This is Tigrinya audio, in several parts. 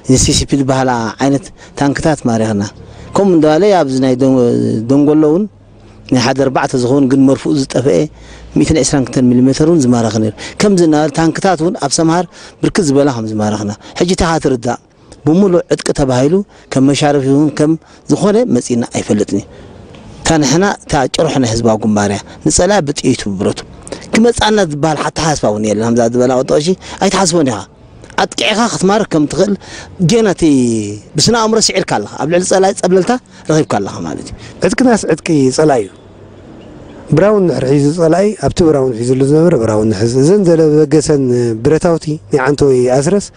ን ሲ ሲ ፒ ዝበሃላ ዓይነት ታንክታት ማሪኽና። ከምኡ እንዳበለ ኣብዚ ናይ ደን-፣ ደንጎሎ እውን ናይ ሓደ ኣርባዕተ ዝኸውን ግን መርፍኡ ዝጠፍአ ሚእትን ዕስራን ክልተን ሚሊ ሜተር እውን ዝማረኸ ነይሩ። ከምዚ እናበለ ታንክታት እውን ኣብ ሰምሃር ብርክት ዝበላ ከም ዝማረኽና። ሕጂ እታ ትርዳእ። ብምሉእ ዕጥቂ ተባሂሉ ከም መሻርፍ ይኹን ከም ዝኾነ መጺእና ኣይፈልጥን እዩ። እታ ንሕና እታ ጭርሖ ናይ ህዝባዊ ግንባር እያ። ንጸላኢ ብጥይቱ ብብረቱ ክመጽኣና ዝበሃል ሓታ ሓስባ እውን የለን። ከምዛ ዝበላ ቅጦ እሺ ኣይትሓስቦን ኢኻ። ኣጥቂዕኻ ክትማርክ ከም ትኽእል ጌና እቲ ብስነ ኣእምሮ ስዒርካ ኣለኻ። ኣብ ልዕሊ ጸላኢ ጸብለልታ ረኺብካ ኣለኻ ማለት እዩ። ዕጥቅናስ ዕጥቂ ጸላኢ እዩ። ብራውን ድሕሪ ሒዙ ጸላኢ ኣብቲ ብራውን ሒዙሉ ዝነበረ ብራውን ንሕዝ። እዘን ዘለበገሰን ብረታውቲ ናይ ዓንተወይ ኣስረስ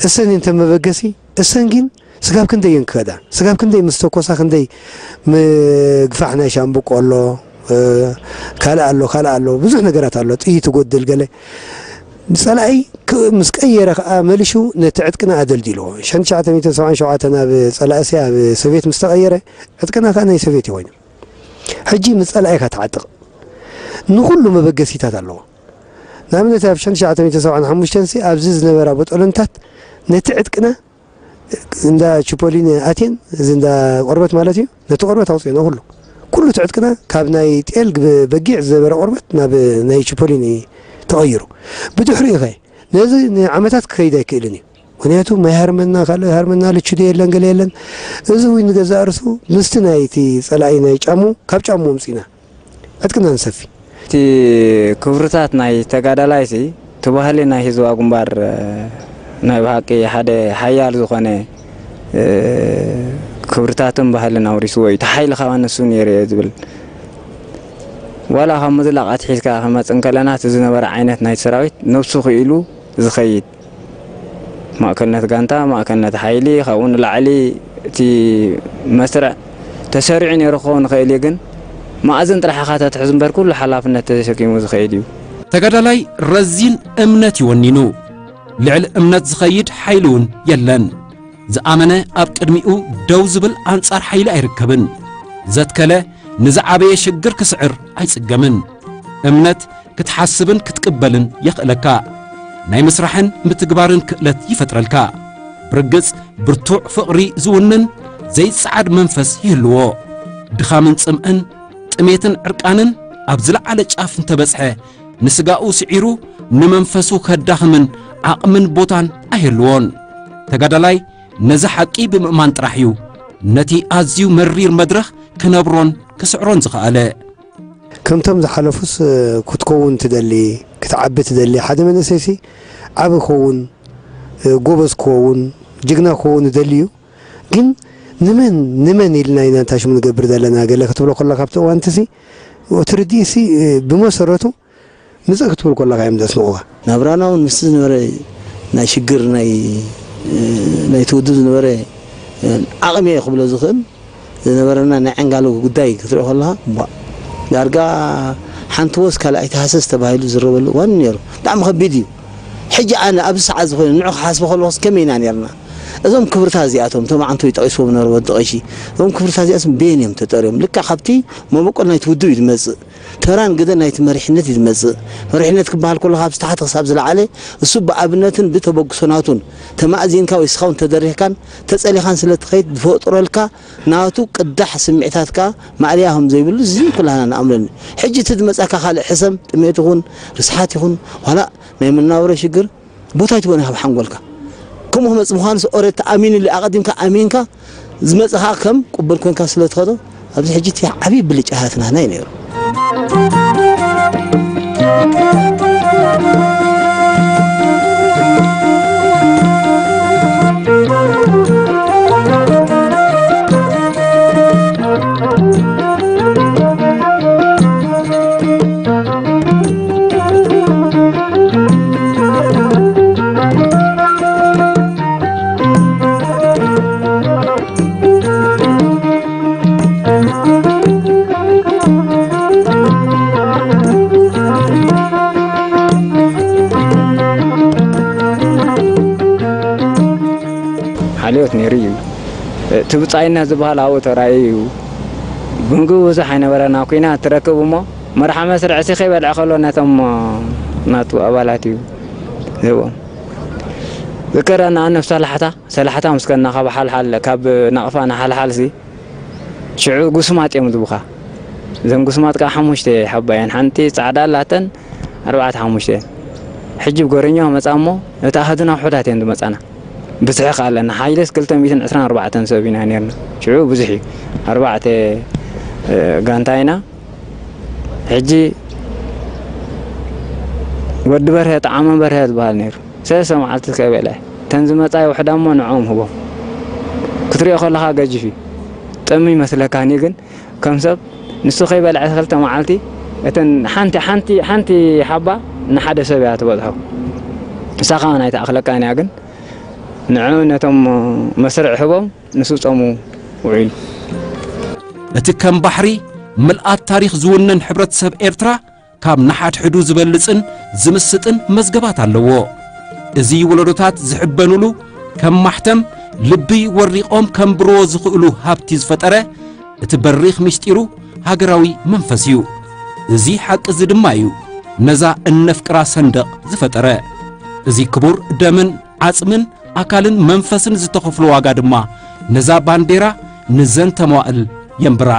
እሰን እንተ መበገሲ እሰን ግን ስጋብ ክንደይ እየን ክኸዳ? ስጋብ ክንደይ ምስ ተኮሳ ክንደይ ምግፋሕ ናይ ሻምብቆ ኣሎ፣ እ፣ ካልእ ኣሎ፣ ካልእ ኣሎ፣ ብዙሕ ነገራት ኣሎ። ጥይት ይጎድል ገለ። ጸላኢ ክ-፣ ምስ ቀየረ ከኣ መሊሹ ነቲ ዕጥቅና ኣደልዲልዎ። ሸንትሽዓተ ሚእትን ሰብዓን ሸውዓተን ኣብ ጸላእሲ ኣብ ሶቪየት ምስ ተቐየረ ዕጥቅና ከኣ ናይ ሶቪየት እዩ ኮይኑ። ሕጂ ምስ ጸላኢካ ትዓጥቕ። ንኹሉ መበገሲታት ኣለዎ። ንኣብነት ኣብ ሸንትሽዓተ ሚእትን ሰብዓን ሓሙሽተን ሲ ኣብዚ ዝነበራ ቦጦሎንታት ነቲ ዕጥቅና እንዳ ቺፖሊን ኣትየን፣ እዚ እንዳ ቆርበት ማለት እዩ፣ ነቲ ቆርበት ኣውፅእና ኩሉ። ኩሉ እቲ ዕጥቅና ካብ ናይ ጤል ብ-፣ በጊዕ ዝነበረ ቆርበት ናብ ናይ ቺፖሊን እዩ ተቐይሩ። ብድሕሪኡ ኸ ነዚ ንዓመታት ክኸይድ ኣይክእልን እዩ። ምኽንያቱ ማይ ሃርመና፣ ካልእ ሃርመና፣ ልቹ ዶ የለን፣ ገለ የለን። እዚ እውን ንገዛእ ርእሱ ምስቲ ናይቲ ጸላኢ ናይ ጫሙ፣ ካብ ጫሙ ኣምጺና ዕጥቅና ንሰፊ። እቲ ክብርታት ናይ ተጋዳላይሲ፣ እቲ ባህሊ ናይ ህዝባዊ ግንባር፣ እ፣ ናይ ብሓቂ ሓደ ሓያል ዝኾነ፣ እ፣ ክብርታትን ባህልን ኣውሪስዎ እዩ። እቲ ሓይሊ ካባ ንሱ ነይሩ እየ ዝብል። ዋላ ካብ ምዝላቕ ኣትሒዝካ ክመጽእ እንከለና፣ እቲ ዝነበረ ዓይነት ናይ ሰራዊት ነብሱ ክኢሉ ዝኸይድ፣ ማእከልነት ጋንታ፣ ማእከልነት ሓይሊ፣ ካብኡ ንላዕሊ እቲ መስርዕ ተሰሪዑ ነይሩ ክኸውን ይኽእል እዩ፣ ግን መኣዝን ጥራሕ ኢኻ ተትሕዝ እምበር፣ ኩሉ ሓላፍነት ተሸኪሙ ዝኸይድ እዩ። ተጋዳላይ ረዚን እምነት እዩ ወኒኑ። ልዕሊ እምነት ዝኸይድ ሓይሊ እውን የለን። ዝኣመነ ኣብ ቅድሚኡ ደው ዝብል ኣንጻር ሓይሊ ኣይርከብን። ዘትከለ ንዝዓበየ ሽግር ክስዕር ኣይጽገምን። እምነት ክትሓስብን ክትቅበልን የኽእለካ። ናይ ምስራሕን ምትግባርን ክእለት ይፈጥረልካ። ብርግጽ ብርቱዕ ፍቕሪ ዝውንን ዘይጸዓድ መንፈስ ይህልዎ። ድኻምን ጽምእን፣ ጥሜትን ዕርቃንን ኣብ ዝለዓለ ጫፍ እንተበጽሐ፣ ንስጋኡ ስዒሩ ንመንፈሱ ከዳኽምን ዓቕምን ቦታን ኣይህልዎን። ተጋዳላይ ነዚ ሓቂ ብምእማን ጥራሕ እዩ ነቲ ኣዝዩ መሪር መድረኽ ክነብሮን ክስዕሮን ዝኸኣለ። ከምቶም ዝሓለፉስ፣ እ፣ ክትከውን ትደሊ፣ ክትዓቢ ትደሊ። ሓደ መንእሰይሲ ዓቢ ክኸውን፣ እ፣ ጎበዝ ክኸውን፣ ጅግና ክኸውን ይደሊ እዩ። ግን ንመን፣ ንመን ኢልና ኢና እንታ ሽሙ ንገብር ዘለና? ገለ ክትብሎ ከሎ ካብቲ እዋንትሲ፣ እቲ ርድኢትሲ፣ እ፣ ብመሰረቱ ምጽእ ክትብል ከለኻ እዮም ዘስንቑኻ። ናብራና እውን ምስቲ ዝነበረ ናይ ሽግር ናይ፣ እ፣ ናይቲ ውድብ ዝነበረ፣ እ፣ ዓቕሚ እየ ክብሎ ዝኽእል ዝነበረና ናይ ዕንጋሎ ጉዳይ ክትሪኦ ከለኻ፣ እባ ዳርጋ ሓንቲ ወስ ካልኣይቲ ሃሰስ ተባሂሉ ዝረበሉ እዋን ነይሩ። ብጣዕሚ ከቢድ እዩ። ሕጂ ኣነ ኣብዚ ሰዓት ዝኾነ ንዑ ክሓስቦ ከለኹስ ከመይ ኢና ነርና? እዞም ክብርታት እዚኣቶም፣ እቶም ዓንቶይ ጠቒስዎም ነበሩ ወዲ ቀሺ፣ እዞም ክብርታት እዚኣቶም በየን እዮም ተጠርዮም? ልክዕ ካብቲ መበቆል ናይቲ ውድብ እዩ ዝመጽእ። ተራን ግደን ናይቲ መሪሕነት እዩ ዝመጽእ። መሪሕነት ክበሃል ከሎ ካብዚ ታሕቲ ክሳብ ዝለዓለ፣ እሱ ብኣብነትን ብተበግሶ ናቱን ተማእዚንካ ወይ እስኻ እውን ተደሪኽካን ተጸሊኻን ስለ ትኸይድ ዝፈጥረልካ ናቱ ቅዳሕ ስምዒታት ከኣ ማእለያ ከም ዘይብሉ እዚ ኩላህና ንኣምነሉ። ሕጂ እቲ ዝመጻካ ካልእ ሕሰም፣ ጥሜት ይኹን፣ ርስሓት ይኹን፣ ዋላ ናይ መነባብሮ ሽግር፣ ቦታ ኣይትቦን ኢኻ ኣብ ሓንጎልካ። ከምኡ ክመጽእ ምዃኑስ ኦሬት ተኣሚኑሉ፣ ኣቐዲምካ ኣሚንካ ዝመጽእ ኸኣ ከም ቅቡል ኮንካ ስለ ትኸዶ፣ ኣብዚ ሕጂ እቲ ዓብዪ ብልጫ ናትና እዩ ነይሩ። ሓልዮት ነይሩ እዩ። እቲ ብጻይነት ዝበሃል ኣብኡ ተራእዩ እዩ። ብምግቢ ብዙሕ ኣይነበረን። ኣብ ኲናት ትረክብ እሞ መርሓ መስርዕ ሲ ከይበልዐ ከሎ ነቶም ናቱ ኣባላት እዩ ዝህቦም። ዝከረና ኣነ ብሰላሕታ ሰላሕታ ምስ ከና ካብ ሓልሓል ካብ ናቕፋ ንሓልሓልሲ ሽዑ ጉስማጥ እዮም ዝብኻ። እዘን ጉስማጥ ከዓ ሓሙሽተ ሓባ እየን። ሓንቲ ፃዕዳ ኣላተን ኣርባዕተ ሓሙሽተ እየን። ሕጂ ብጎረኛ መፃ እሞ እታ ኣሃዱና ውሑዳት እየን ዝመፃና። ብዝሒ ከዓ ኣለና። ሓይለስ ክልተ ሚእትን ዕስራን ኣርባዕተን ሰብ ኢና ነርና። ሽዑ ብዙሕ እዩ። ኣርባዕተ ጋንታ ኢና። ሕጂ ወዲ በርሀ ጣዕመ በርሀ ዝበሃል ነይሩ። ሰለስተ መዓልቲ ከይበልዐ እተን ዝመፃ ይውሕዳ እሞ ንዕኦም ህቦም ክትሪኦ ከለካ ገጅፍ እዩ። ጥም ይመስለካኒ ግን ከም ሰብ ንሱ ከይበልዐ ክልተ መዓልቲ እተን ሓንቲ ሓንቲ ሓንቲ ሓባ ንሓደ ሰብ እያ ትበፅሖ። እሳ ከዓ ናይታ ኣኽለቃን እያ ግን ንዕ ነቶም መስርዕ ህቦም ንሱ ጸሙ ውዒሉ። እቲ ከም ባሕሪ ምልኣት ታሪኽ ዝውነን ሕብረተሰብ ኤርትራ ካብ ንሓድሕዱ ዝበልጽን ዝምስጥን መዝገባት ኣለዎ። እዚ ወለዶታት ዝሕበኑሉ ከም ማሕተም ልቢ ወሪቖም ከንብርዎ ዝኽእሉ ሃብቲ ዝፈጠረ እቲ በሪኽ ምስጢሩ ሃገራዊ መንፈስ እዩ። እዚ ሓቂ እዚ ድማ እዩ ነዛ እነፍቅራ ሰንደቕ ዝፈጠረ። እዚ ክቡር ደምን ዓጽምን ኣካልን መንፈስን ዝተኸፍሎ ዋጋ ድማ ነዛ ባንዴራ ንዘንተ መዋእል የንብራ።